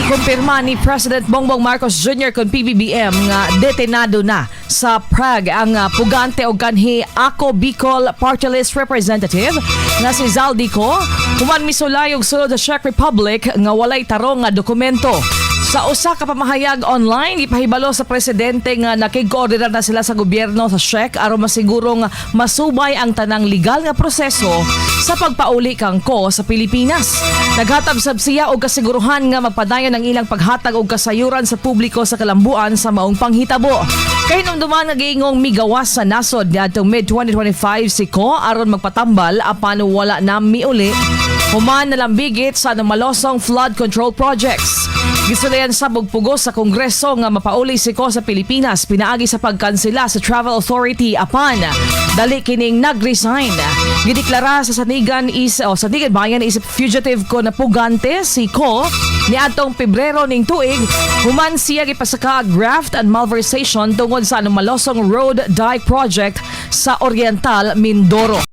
Gikumpirma ni President Bongbong Marcos Jr. kon PBBM nga detenado na sa Prague ang pugante og kanhi Ako Bicol Party List Representative nga si Zaldy Co human misulay og sulod sa Czech Republic nga walay tarong nga dokumento. Sa usa ka pamahayag online, ipahibalo sa presidente nga nakig-koordinar na sila sa gobyerno sa Czech aron masigurong masubay ang tanang legal nga proseso sa pagpauli kang Ko sa Pilipinas. Naghatag sab siya og kasiguruhan nga magpadayon ang ilang paghatag og kasayuran sa publiko sa kalambuan sa maong panghitabo. Kahinumduman nga giingong migawas sa nasod niadtong mid-2025 si Ko aron magpatambal, apan wala na miuli human nalambigit sa anomalosong flood control projects. Gisulayan sa pugpugos sa Kongreso nga mapauli si Ko sa Pilipinas pinaagi sa pagkansela sa Travel Authority, apan dali kining nag-resign. Gideklara sa Sanigan is o Sandigan Bayan isip fugitive kon pugante si Ko niadtong Pebrero ning tuig human siya gipasaka graft and malversation tungod sa anomalosong road dike project sa Oriental Mindoro.